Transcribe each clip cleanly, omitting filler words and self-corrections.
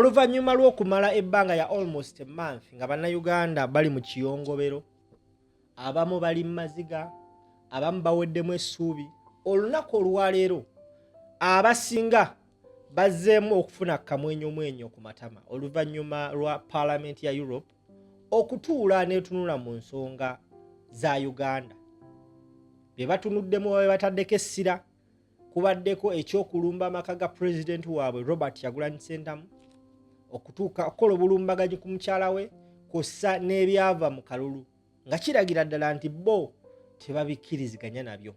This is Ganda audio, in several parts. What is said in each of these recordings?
Oluvannyuma lw'okumala ebbanga ya almost a month nga Bannayuganda bali mu kiyongobero, abamu bali mu maziga, abamu baweddemu essuubi, olunaku olwaleero abasinga bazzeemu okufuna kamwenyomwenyo ku matama oluvannyuma lwa Paalamenti ya Europe okutuula n'etunula mu nsonga za Uganda. Bye batunuddemu babe bataddeko essira kubaddeko ekyokulumba amaka ga pulezidenti waabwe Robert Kyagulanyi Ssentamu, okutuuka okukola obulumbaganyi ku mukyala we kw'ossa n'ebyava mu kalulu nga kiragira ddala nti bo tebabikkiriziganya nabyo.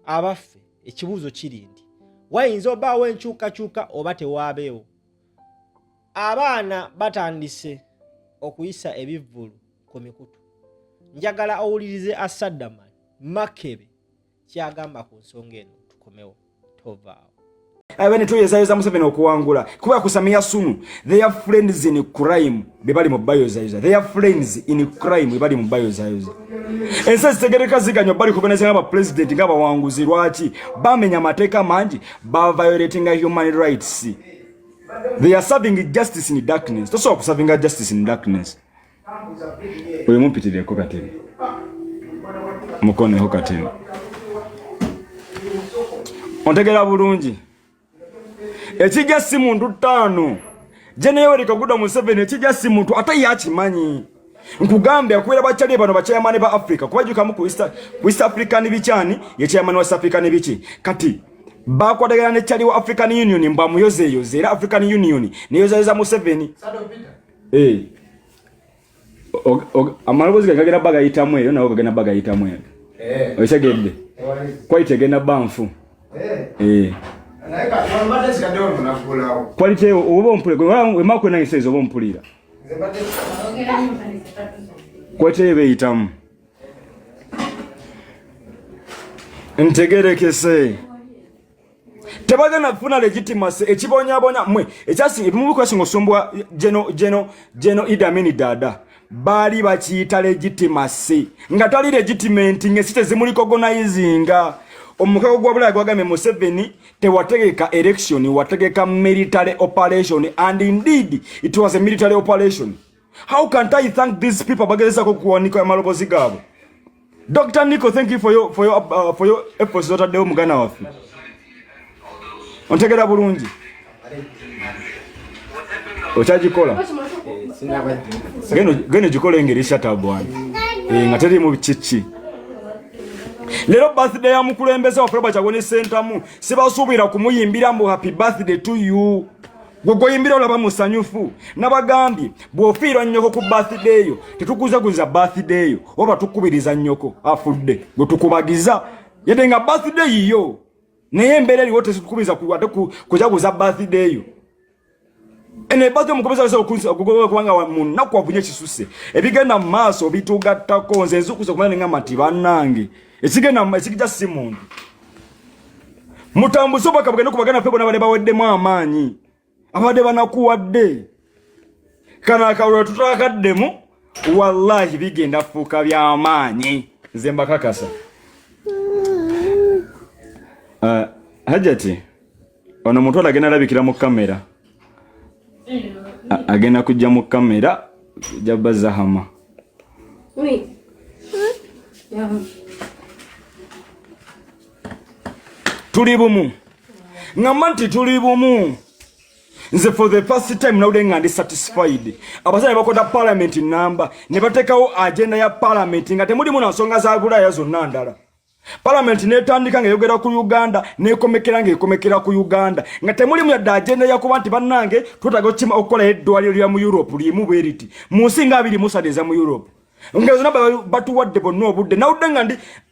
Abaffe, ekibuuzo kiri nti wayinza obaawo enkyukakyuka oba tewaabeewo? Abaana batandise okuyisa ebivvulu ku mikutu. Njagala owulirize Asaddaman Makebe kyagamba ku nsonga eno, tukomewo, tovaawo. Abene tuyozayoza Museveni okuwangula kuba kusamia sunu their friends in crime bebali mu bayozayoza their friends in crime bebali mu bayozayoza ensi ezitegereka ziganywa bali kubeneza nga ba president nga bawanguzi lwaki bamenya amateeka mangi ba violating human rights they are serving justice in darkness tosobola kusavinga justice in darkness Oyo mumpitireko katini, mukoneho katini. Ontegera bulungi. Ekijja si muntu ttaano. General Yoweri Kaguta Museveni ekijja si muntu ate ye akimanyi. Nkugambye akubeera bakyali bano bakyayamani ba Africa kuba jukamu ku East African bikyani ye chairman wa East African biki kati bakwatagana ne kyali wa African Union mbu amuyozeeyoze era African Union neyozayoza Museveni. Eh. Amaloboozi ge gagenda bagayitamu eyo nawe gagenda bagayitamu eyo. Eh. Okitegedde? Quality egenda bba nfu. Eh. Quality eyo oba ompulira wemako nange says oba ompulira. Quality eyo beyitamu. Ntegerekese. Tebagenda kufuna legitimacy ekibonyabonya mwe ekyasinga ebimu bikwasinga osumbwa geno geno geno Idi Amin Dada baali bakiyita legitimacy nga tali legitimate ng'ensi tezimulikogonizinga. Omukago gwa Bulaya gwagambye Museveni tewategeka election, wategeka military operation, and indeed it was a military operation. How can't I thank these people abagezesako okuwanika amalobozi gaabwe? Dr. Nico, thank you for your efforts zotaddewo muganda waffe. Ontegera bulungi. Okyagikola? Geno gikola engeri shatabwana. Eh, nga teriimu kiki. Leero birthday ya mukulembeze waffe Robert Kyagulanyi Ssentamu sibasuubira kumuyimbira mbu happy birthday to you. Gwe gwoyimbira olaba musanyufu. Nabagambye bw'ofiirwa nnyoko ku birthday yo tetukuzaguza birthday yo oba tukubiriza nnyoko afudde gwe tukubagiza yadde nga birthday yiyo naye embeera eriwo tetukubiriza ate kujaguza birthday yo. Eno ebadde omukomeza wese okugoba kubanga munaku avunye ekisuse ebigenda mu maaso bitugattako nze nzukuza okumanya nengamba nti bannange ekigenda ekigija si muntu mutambuze obubaka bugende ku baganda ffe bona bade baweddemu amaanyi abadde banakuwadde kano akalulu tutakaddemu wallahi bigenda fuuka byamaanyi nze mbakakasa. Hajati ono mutwala agenda alabikira mu kamera, agenda kujja mu kamera jabba zahama. Tuli bumu, ngamba nti tuli bumu. Nze for the first time nawulire nga ndi satisfied. Abasajja bakoda parliament namba ne bateekawo agenda ya parliament nga temulimu na nsonga za Bulaaya zonna ndala. Parliament netandika ng'eyogera ku Uganda nekomekera ng'ekomekera ku Uganda nga temulimu yadde agenda yakuba nti bannange twetaaga okukima okukola eddwaliro lya mu Europe limu bwe riti mu nsi nga 23 eza mu Europe nga zonna batuwadde bonna obudde nawudde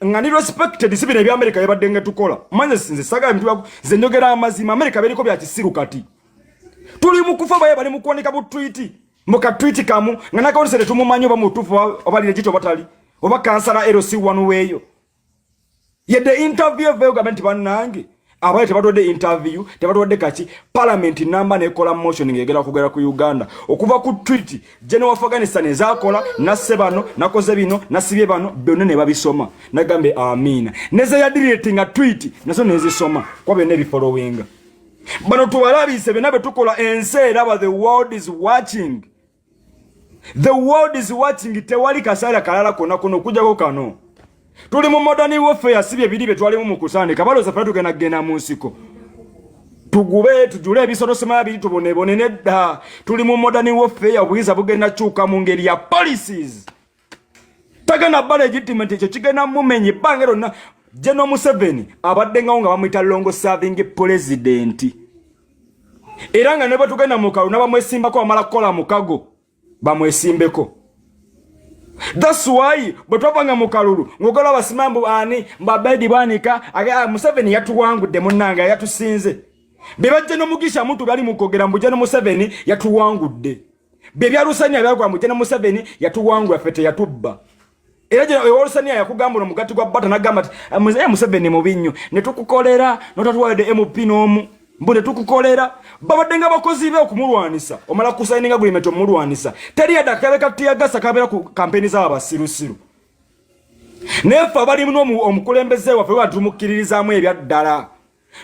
nga ndi respected. Si bino ebya America byebadde nga tukola manye nze sagala bintu nze njogera amazima. America beriko bya kisiru kati tuli mu kufa baye bali mu kuwanika bu tweet mu ka tweet kamu nga nakawulise tetumumanyi oba mutuufu oba legit oba tali oba kansala LC1 weeyo yedde interview evayo gambe nti bannange abaye tebatuwadde interview tebatuwadde kaki. Parliament namba nekola motion ng'egenda kugera ku Uganda okuva ku tweet General Afghanistan ezakola nasse bano nakoze bino nasibye bano byonna ne babisoma nagambe amiina neze ya delete nga tweet nazo nezisoma kwa byonna ebifollowinga. Bano tubalabise byonna bye tukola, ensi eraba. The world is watching, the world is watching. Tewali kasaala kalala konna kuno okujjako kano. Tuli mu modern warfare, si bye biri bye twalimu mu kusaanika. Balowooza ffe tugenda kugenda mu nsiko tugube tujule ebisolo simala biri tubonebone. Nedda, tuli mu modern warfare. Obuyinza bugenda kyuka mu ngeri ya policies. Tagenda bba legitimate, ekyo kigenda mumenya ebbanga lyonna. General Museveni abaddengawo nga bamuyita long serving president, era nga ne bwe tugenda mu kalulu n'abamwesimbako bamala kukola mukago bamwesimbeko. That's why bwe twavanga mu kalulu ng'ogola abasima mbu ani mbabedi bwanika. Museveni yatuwangudde, munnange, yatusinze. Bye bajja n'omugisha muntu bali mu kwogera mbu General Museveni yatuwangudde, bye byalusanya byagwa mbu General Museveni yatuwangula, ffe teyatubba. Era ewolusania yakugamba ono mugati gwa bata nagamba nti Museveni mubi nnyo, ne tukukolera notatuwadde MP n'omu, mbu ne tukukolera. Babadde nga bakozi be okumulwanisa, omala kusayininga agreement omulwanisa. Teri yadde akabe ka teargas kabeera ku kampeni z'abasirusiru. Naye ffe abalimu omukulembeze waffe ba tumukkiririzaamu ebyaddala,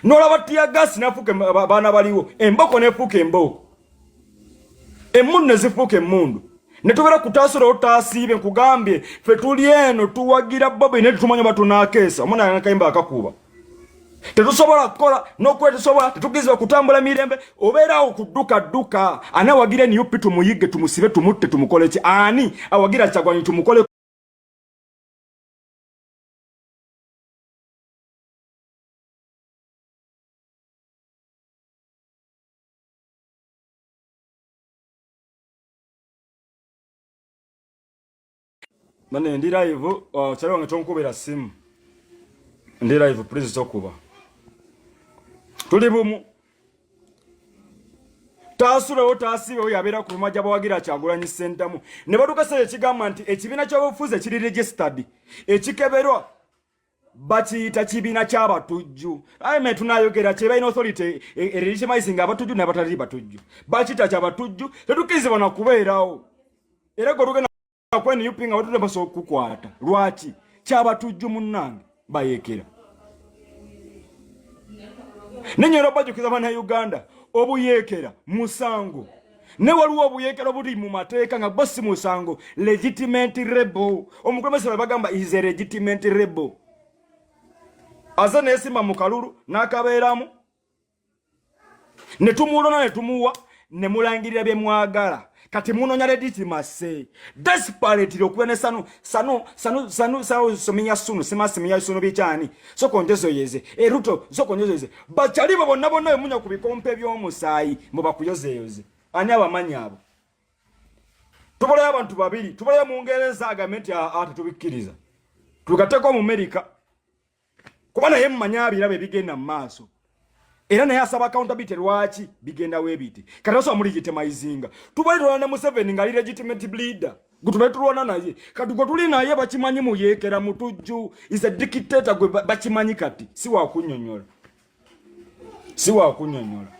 n'olaba teargas nafuuka abaana baliwo, emboko nefuuka embooko, emmundu ne zifuuka emmundu, ne tubeera kutaasula otaasiibe. Nkugambye, ffe tuli eno tuwagira Bobi, naye tetumanyi oba tunaakeesa. Omwana nakayimba akakuba, tetusobola kukola nokuba tetusobola, tetukirizibwa kutambula mirembe. Obeeraawo kudduka dduka. Ani awagira NUP tumuyigge, tumusibe, tumutte, tumukole ki? Ani awagira Kyagwanyi tumukole? Bane, ndi live. Kyali wange tonkubira simu, ndi live, please tokuba. Tuli bumu. Taasulewo taasiibewo yabeera ku bumajja bawagira Kyagulanyi Ssentamu ne batuuka ekiseera ekigamba nti ekibiina ky'obufuzi ekiri registered ekikeberwa bakiyita kibiina ky'abatujju. Aye tunayogera kye balina authority elegitimizinga abatujju n'abatali batujju. Bakiyita kyabatujju, tetukkirizibwa na kubeerawo. Era gwe tugenda ku NUP nga watudde basobola okukukwata. Lwaki kyabatujju? Munnange, bayeekera nenyera obajjukiza Bannayuganda, obuyeekera musango, ne waliwo obuyeekera obuli mu mateeka nga bo si musango. Legitimate rebel, omukulembeze bwe bagamba is a legitimate rebel, aze neesimba mu kalulu n'akabeeramu ne tumulona ne tumuwa ne mulangirira bye mwagala. Kati munonya legitimacy desperately okuba ne sanu sanu sanu sanu sanu sominya sunu sima siminya sunu bikyani sokonjezoyeze eruto sokonjezoyeze bakyalibo bonna bonna bemunya ku bikompe by'omusaayi mubakuyozeyoze. Ani abamanyi abo? Tubulayo abantu babiri, tubulayo Mungereza agambe nti aa tetubikkiriza, tugatteko Omumerika, kuba naye mumanya abiraba ebigenda mu maaso, era naye asaba accountability. Lwaki bigenda weebiti? Kati osobola mulegitimizinga. Tubali tulwana ne Museveni ng'ali legitimate leader gwe tubali tulwana naye. Kati gwe tuli naye bakimanyi muyeekera mutujju, is a dictator gwe bakimanyi. Kati si wakunyonyola, si wakunyonyola.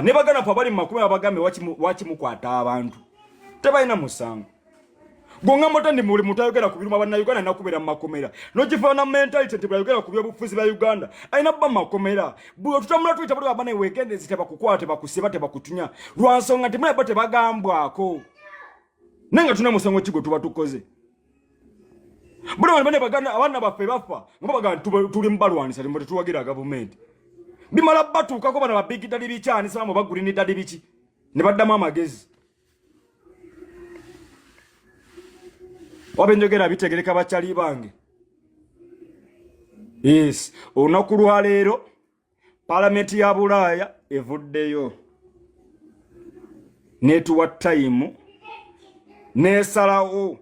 Ne baganda fe abali mu makumi abagambe waki mukwata abantu tebalina musango. Gwongamba otya ndi buli muntu ayogera ku biruma Bannayuganda nakubeera mu makomera? Nokifaana mentality nti bwayogera ku byobufuzi bya Uganda alina kuba mu makomera. Buli otutambula tuyita buli abana wegendezi, tebakukwata, tebakusiba, tebakutunya lwa nsonga nti mulaba tebagambwako, naye nga tulina musango ki gwe tuba tukoze? Buli bano bane baganda abaana baffe bafa nga bagamba tuli mubalwanisa, tetuwagira gavumenti. Bimala batuukako bano ba big daddy bikyani samu ba green daddy biki ne baddamu amagezi. Waba enjogera bitegereka bakyali bange. Yes, olunaku lwaleero palamenti ya Bulaaya evuddeyo netuwa tayimu nesalawo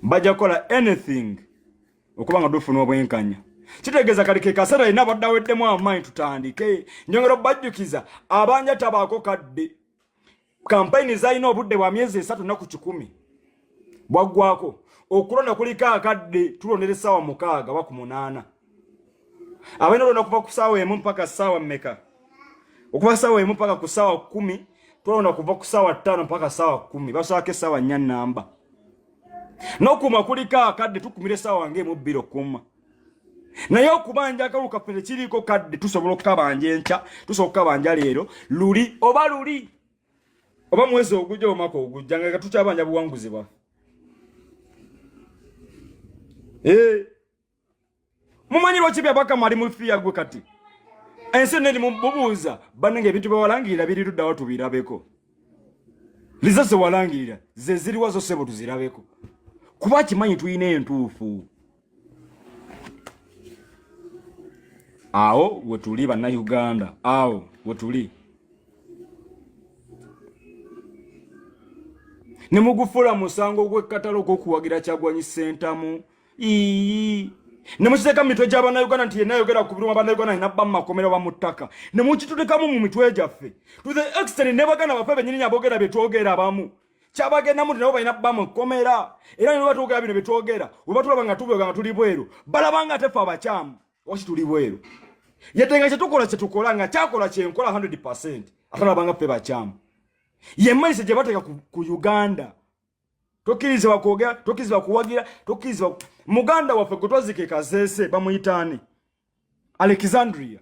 bajja kukola anything okuba nga tufuna obwenkanya. Kitegeeza kali ke kaseera yina abadde aweddemu amaanyi tutandike. Njongera obajjukiza, abanja tabaako kadde kampeyini zalina obudde bwa myezi 3 naku 100 bwaggwako. Okulonda kuliko akadde, tulondera essaawa 6 oba ku 8. Abalina olonda kuva ku ssaawa 1 mpaka ssaawa mmeka? Okuva ssaawa 1 mpaka ku ssaawa 10. Twalonda kuva ku ssaawa 5 mpaka ssaawa 10, basaako essaawa 4 namba. N'okuuma kuliko akadde, tukumira essaawa nga 1 2 okuuma. Naye okubanja akalulu kaffe tekiriiko kadde, tusobola okukabanja enkya, tusobola okukabanja leero, luli oba luli oba mwezi ogujja omwaka ogujja nga tukyabanja buwanguzi bwaffe. Eh. Mumanyi lwaki Byabakama ali mu fiya gwe kati ensi yonna eri mubuuza bannange ebintu byewalangirira biri luddawa tubirabeko. Liza zewalangirira ze ziriwa zo ssebo tuzirabeko, kuba kimanyi tulina entuufu. Awo wetuli bannayuganda, awo wetuli. Ne mugufuula musango ogw'ekkatala ogw'okuwagira Kyagulanyi Ssentamu. Ii. Ne mukiteeka mu mitwe gy'abannayuganda nti yenna ayogera ku biruma bannayuganda alina bba mu makomera oba mu ttaka. Ne mukitutekamu mu mitwe gyaffe. To the extent ne baganda baffe bennyini aboogera bye twogera abamu. Kyabagendamu nti nabo balina bba mu kkomera. Era ne bwe batwogera bino bye twogera, bwe batulaba nga tubyogera nga tuli bweru, balaba nga ate ffe abakyamu. Lwaki tuli bweru? Yadde nga kye tukola kye tukola, nga kyakola kye nkola 100%, ate alaba nga ffe bakyamu. Ye mayise gye bateeka ku Uganda. Tokkirizibwa kwogera, tokkirizibwa kuwagira, tokkirizibwa. Muganda waffe gwe twazika e Kasese bamuyita ani? Alexandria.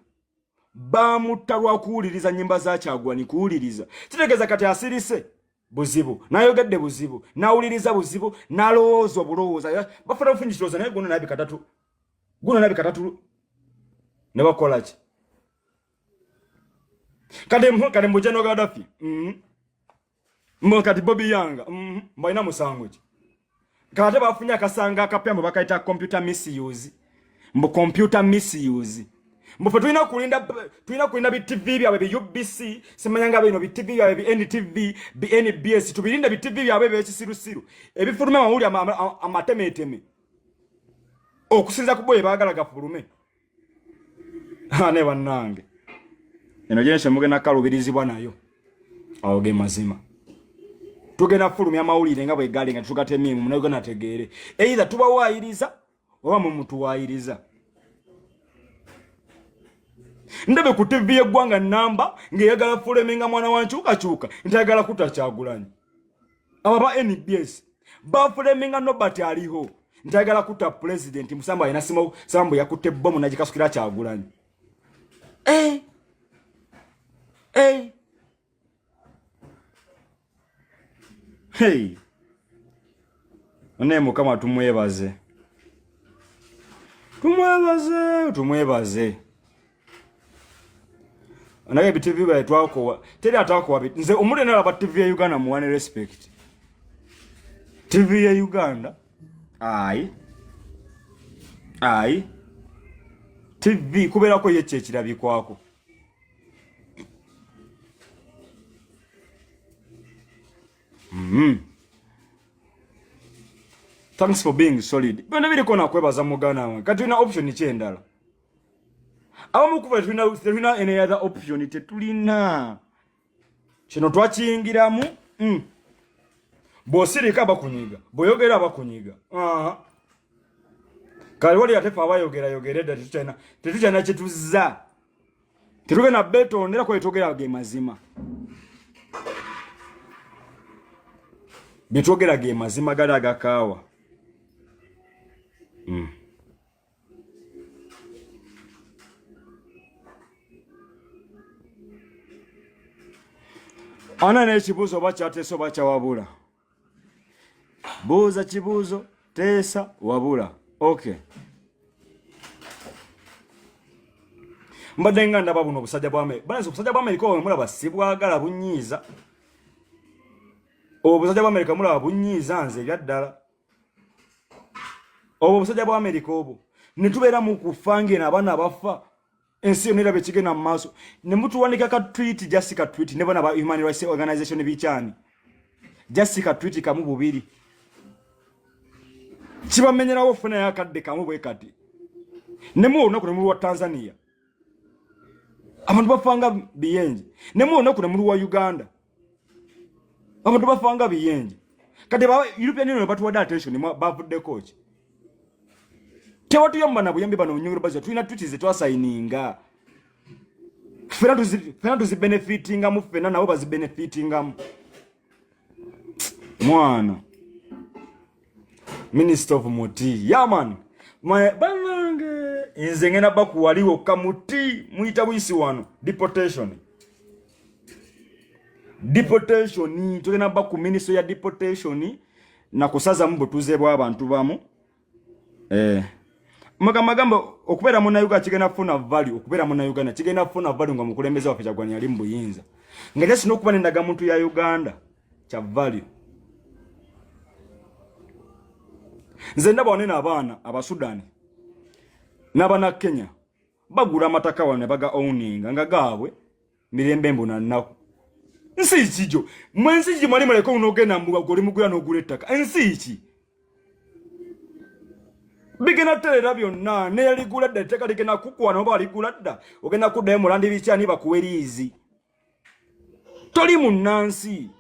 Baamutta lwa kuwuliriza nnyimba za Kyagulanyi, kuwuliriza. Kitegeeza kati asirise buzibu, n'ayogedde buzibu, n'awuliriza buzibu, n'alowooza obulowooza. Bafuna bufunyi kirowooza naye guno nabi katatu. Guno nabi katatu ne bakola ki? Kati kati mbu General Gaddafi. Mbu kati Bobi Yanga. Mbu alina musango ki? Kati bafunye akasango akapya mbu bakayita computer misuse. Mbu computer misuse. Mbu ffe tulina kulinda bi TV byabwe bi UBC, simanya nga bino bi TV byabwe bi NTV, bi NBS, tubirinde bi TV byabwe ebyekisirusiru ebifuluma amawulire amatemeeteme okusinza ku bo bye baagala gafulume. Ne bannange, eno generation mugenda kukaluubirizibwa nayo. Awo ge mazima. Tugenda kufulumya amawulire nga bwe gali nga tugatemyemu, munnayuganda ategeere. Either tubawaayiriza oba mwe mutuwaayiriza. Ndabe ku TV y'eggwanga nnamba ng'eyagala fuleminga mwana wa nkyukakyuka nti ayagala kutta Kyagulanyi. Abo aba NBS bafuleminga Nobert aliho nti ayagala kutta pulezidenti Musambu alina Sambu yakutte bbomu n'agikasukira Kyagulanyi. Hey. Naye Mukama tumwebaze. Tumwebaze, tumwebaze. Naye bi TV bye twakowa, teri atakowa bi. Nze omuli nalaba TV ya Uganda muwane respect. TV ya Uganda. Ai. Ai. TV kubeerako ye kye kirabikwako. Thanks for being solid. Byonna biriko nakwebaza muganda wange. Kati tulina option ki endala? Abamu kuva tetulina any other option, tetulina. Kino twakiyingiramu. Bw'osirika bakunyiga, bw'oyogera bakunyiga. Kale wali ate ffe abayogera yogera edda tetukyalina kye tuzza. Tetugenda beetondera kuba byetwogera ge mazima. Byetwogera ge mazima gali agakaawa. Ana n'ekibuuzo oba kyateesa oba kyawabula. Buuza kibuuzo, teesa, wabula. Okay. Mbadde nga ndaba buno obusajja bwa Amerika. Bana obusajja bwa Amerika obwo mulaba sibwagala bunyiiza. Obusajja bwa Amerika mulaba bunyiiza nze ebya ddala. Obwo obusajja bwa Amerika obwo. Ne tubeera mu kufa ng'eno abaana bafa. Ensi yonna eraba ekigenda mu maaso. Ne mutuwanika ka tweet, just ka tweet, ne bona ba Human Rights Organization bikyani. Just ka tweet kamu bubiri. Kibamenyerawo ofuna akadde kamu bwe kati. Ne mu olunaku ne muluwa Tanzania. Abantu bafanga biyenje. Ne mu olunaku ne muluwa Uganda. Abantu bafanga biyenje. Kati ba European Union batuwadde attention bavuddeko ki? Tewatuyamba na buyambi bano nyongero bazo tulina tweets ze twasayininga. Ffena tuzibenefitingamu ffena nabo bazibenefitingamu. Mwana. Minister of Muti. Yeah man. My banange. Nze ngenda bakuwali wokka muti muyita buyisi wano deportation. Deportation tugenda ba ku ministry ya deportation na kusazamu butuze bw'abantu bamu. Eh. Mugamba gamba okubeera munnayuganda kigenda kufuna value, okubeera munnayuganda kigenda kufuna value nga omukulembeze waffe Kyagulanyi ali mu buyinza. Nga just n'okuba n'endagamuntu ya Uganda kya value. Nze ndaba wanene abaana Abasudani n'abana Kenya bagula amataka wano ne baga owninga nga gaabwe mirembe mbu na nnaku. Nsi ki gyo? Mwe nsi ki mwali muleka onogenda mbu goli mugula n'ogula ettaka? Ensi ki? Bigenda terera byonna neyaligula dda ettaka ligenda kukwana oba waligula dda ogenda kuddayo mulandi bikyani bakuwe liizi. Toli munnansi.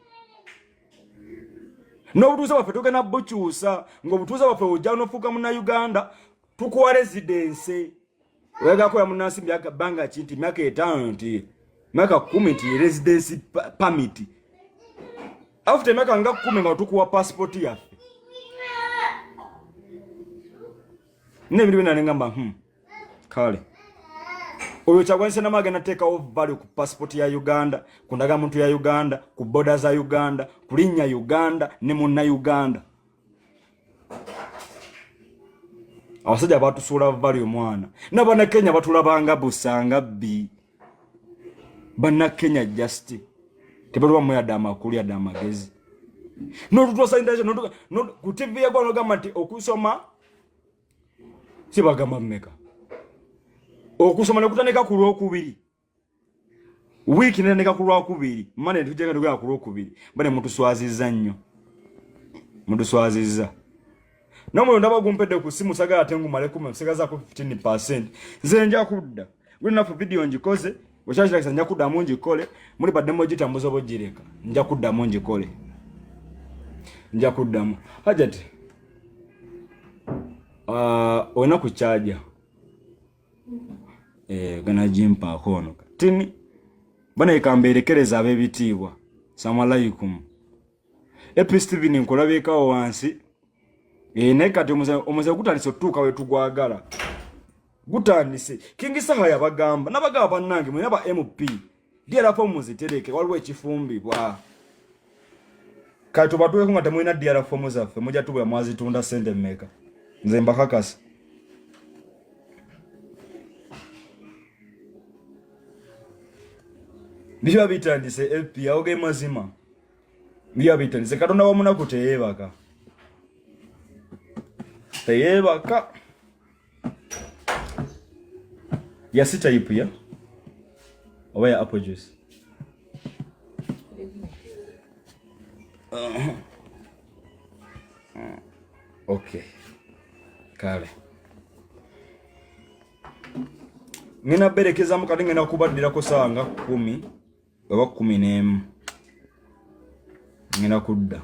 N'obutuuze bwaffe tugenda bukyusa ng'obutuuze bwaffe ojja n'ofuuka munnayuganda tukuwa residency. Oyagala kukola munnansi myaka bbanga ki nti myaka 5 nti myaka 10 nti residency permit. After emyaka nga 10 nga tukuwa passport yaffe. N'ebintu byonna ne ngamba kale. Oyo Kyagulanyi Ssentamu agenda teekawo value ku passport ya Uganda, ku ndagamuntu ya Uganda, ku border za Uganda, ku linnya Uganda ne munna Uganda. Abasajja batusuula value mwana. N'abana Kenya batulabanga busanga bbi. Banna Kenya just tebalwa mu yadde amakulu yadde amagezi. N'otutwasa international, ku TV ya gwanga ogamba nti okusoma sibagamba mmeka. Okusoma ne kutandika ku Lwokubiri. Wiiki netandika ku Lwakubiri, Monday tujja tugenda ku Lwokubiri. Bane mutuswazizza nnyo. Mutuswazizza. N'omuliro ndaba gumpedde ku ssimu sagala ate ngumale kumi, nsigazaako 15%. Nze nja kudda. Good enough video ngikoze, bwekyakirakisa nja kuddamu ngikole, muli badde mugitambuza oba ogireka. Nja kuddamu ngikole. Nja kuddamu. Hajati. Olina ku charger. Gana gimpaako ono. Tini. Bana ikambeerekereza ab'ebitiibwa. Salamu alaikum. Epi Steven nkulabyekawo wansi. Naye kati omuze gutandise otutuuka we tugwagala. Gutandise. King Saha yabagamba, nabagamba bannange mwena ba MP. DR form muzitereke, waliwo ekifumbibwa. Kati tubatuweko nga temulina DR form zaffe, mujja tubula mwazitunda ssente mmeka. Nze mbakakasa. Biba bitandise AP awo ge mazima. Biba bitandise Katonda wa munaku teyeebaka. Teyeebaka. Ya si type ya? Oba ya apple juice? Okay. Kale. Ngenda berekezamu kati ngenda kubaddirako ssaawa nga 10 oba 11. Ngenda kudda.